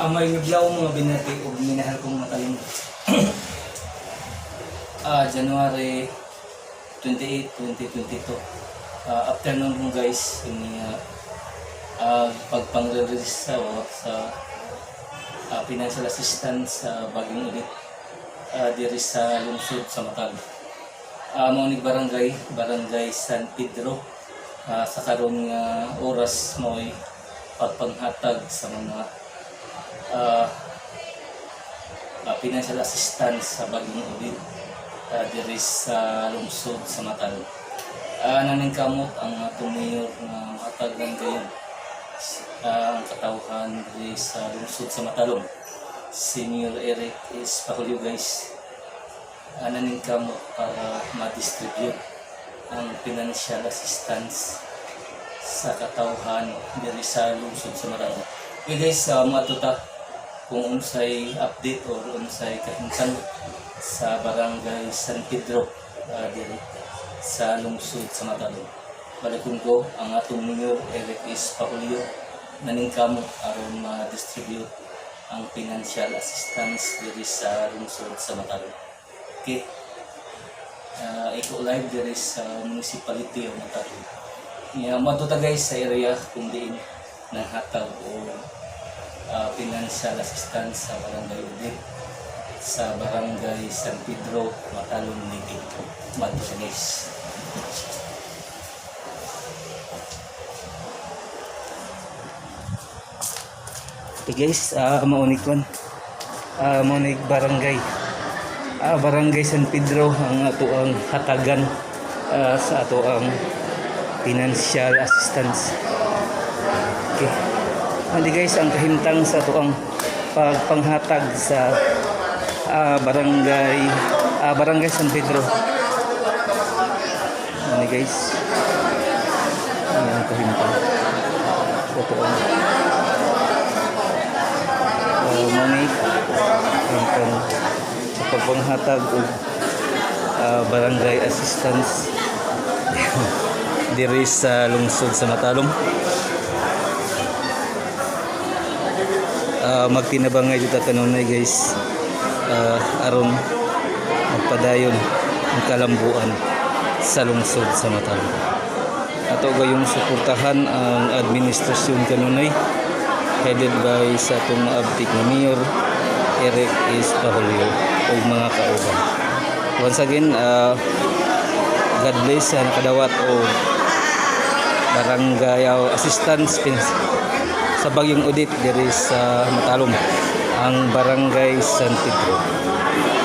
Maayong adlaw, mga binati ug minahal kong matalong. January 28, 2022. Afternoon kong guys, ini pagpang-release sa financial assistance sa Bagyong Odette diri sa lungsod sa Matalom. Mao ni barangay, Barangay San Pedro. Sa karon nga oras, mo'y pagpanghatag sa mga financial assistance sa Bagyong Odette diri sa lungsod sa Matalom. Naningkamot ang atong mayor nga hatagan gayon ang katawhan diri sa lungsod sa Matalom. Si Mayor Eric S. Pahulyo, guys. Naningkamot para ma-distribute ang financial assistance sa katawhan diri sa lungsod sa Matalom. Okay guys, mga tuta kung unsay update or unsay kahimtang sa Barangay San Pedro diri sa lungsod sa Matalom. Balikon ko ang atong Mayor Eric S. Pahulyo, naningkamot aron ma-distribute ang financial assistance diri sa lungsod sa Matalom. Okay. Iko live diri sa municipality of Matalom. Yeah, matuta guys sa area kung diin nanghatag o financial assistance sa Barangay Odette sa Barangay San Pedro, Matalom, Leyte. Matuta, guys. Okay guys, mao ni kwan. Mao ni barangay. Barangay San Pedro ang atoang hatagan sa atoang financial assistance. Okay. Andi guys ang kahimtang sa atoang pagpanghatag sa barangay San Pedro. Ano guys? Ano ang kahimtang sa atoang money kahimtang sa pagpanghatag og barangay assistance diri sa lungsod sa Matalom. Magtinabangay dito kanunay guys, aron magpadayon ang kalambuan sa lungsod sa Matalom. Ato gayong suportahan ang administrasyon kanunay headed by sa atong maabtik na Mayor Eric S. Pahulyo ug mga kauban. Once again, God bless sa nakadawat og barangay assistance sa Bagyong Odette diri sa Matalom, ang Barangay San Pedro.